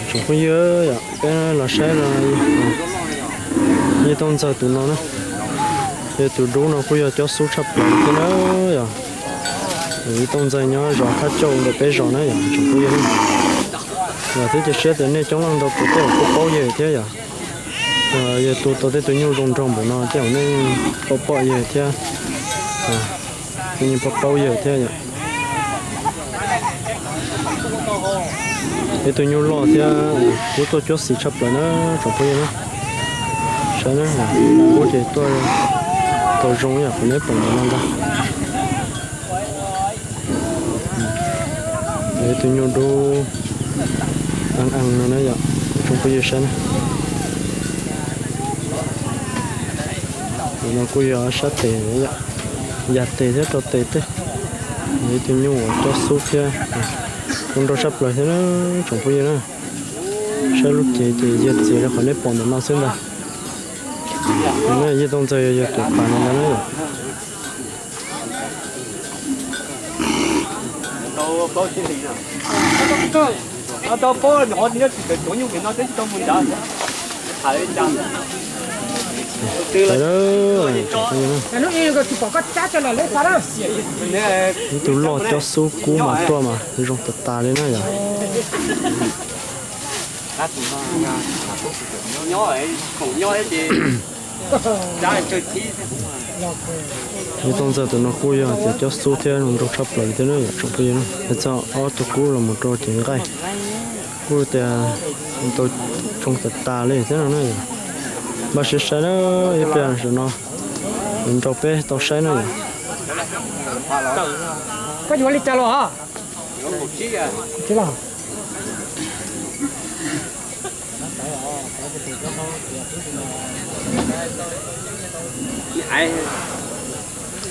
Tsoom phooj ywg yom, peb los saib no, Yij Tooj Ntxawg tus no na, yog tus dub no kuj yog cob xub tshaj plaws thiab na yom. Yij Tooj Ntxawg nyob zos Thaj Cauj ntawm peb zos na yom, tsoom phooj ywg. Yog thiab cia siab tias nej coob leej ntau tus tej zaum kuj paub yawg thiab yom. Yawg tu tau tej tus nyuj zoo nraug npaum no tej zaum nej pom pom yawg thiab, nej yeej pom paub yawg thiab yom. Ib tug nyuj loj thiab kub tuaj cuab xis tshaj plaws na tsoom phooj ywg na. Saib na, kub ces tuaj tau zoo yam qhov neb pom ntawm no ntag. Yog ib tug nyuj dub ees ees no na yom, tsoom phooj ywg saib na. Tus no kuj yog sab tes, yam tes thiab rau tes tej. Yog ib tug nyuj uas cob xub thiab, zoo nraug tshaj plaws thiab na tsoom phooj ywg na. Saib lub cev ces yog txiav li qhov neb pom ntawm no xwb ntag. Yij Tooj Ntxawg yog tus pas no ntag na yom. Ib tug loj cob xub kub mas tuaj mas zoo tas tas li na yom. Yij Tooj Ntxawg tus no kuj yog tias cob xub thiab zoo nraug tshaj plaws thiab na yom tsoom phooj ywg na. Hais txog ob tug kub los mus rau cev nqaij kuj tias tau zoo tas tas li thiab no na yom. Npaj siab saib na, ib pliag tam no nrog peb tau saib na yom. Koj yuav li cas los?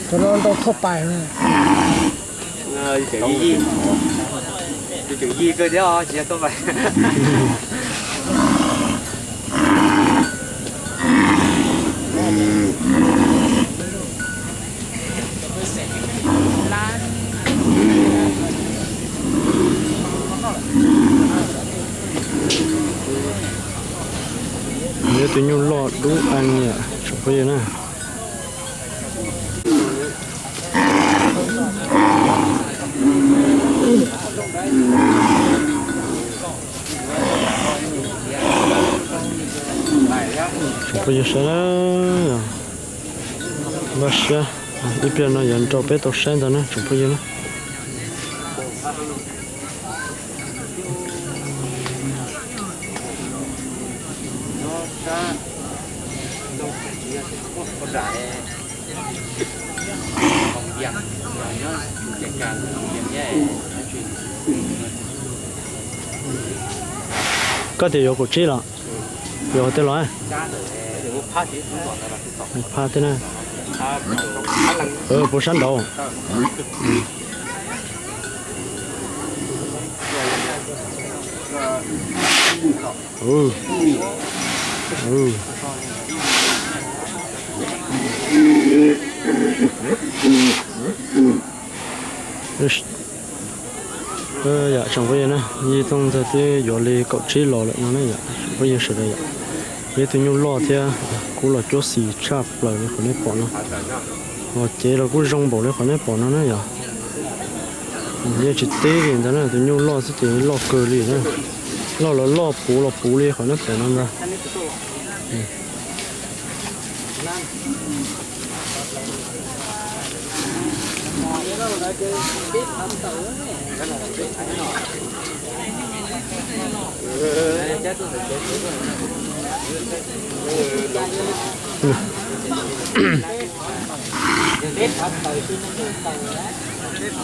Tus no ntau thoj pais. Yog tus nyuj loj dub ees yom tsoom phooj ywg na. Tsoom phooj ywg saib na, npaj siab, ib pliag no yuav nrog peb tau saib ntag na tsoom phooj ywg na. Koj tias yuav kaum tsib los? Yuav qhov twg los? Phaj thiab na. Puas sab nraud? Yom, tsoom phooj ywg na, Yij Tooj Ntxawg twb yuav li kaum tsib los lawm no na yom, tsoom phooj ywg sawv daws yom. Yog ib tug nyuj loj thiab kub los cuab xis tshaj plaws li qhov nej pom no. Hos cev los kuj zoo npaum li qhov nej pom no na yom. Yeej tsis teb li ntag na, tus nyuj loj xwb ces loj kawg li na. Loj los loj, puv los puv li qhov nej pom no ntag.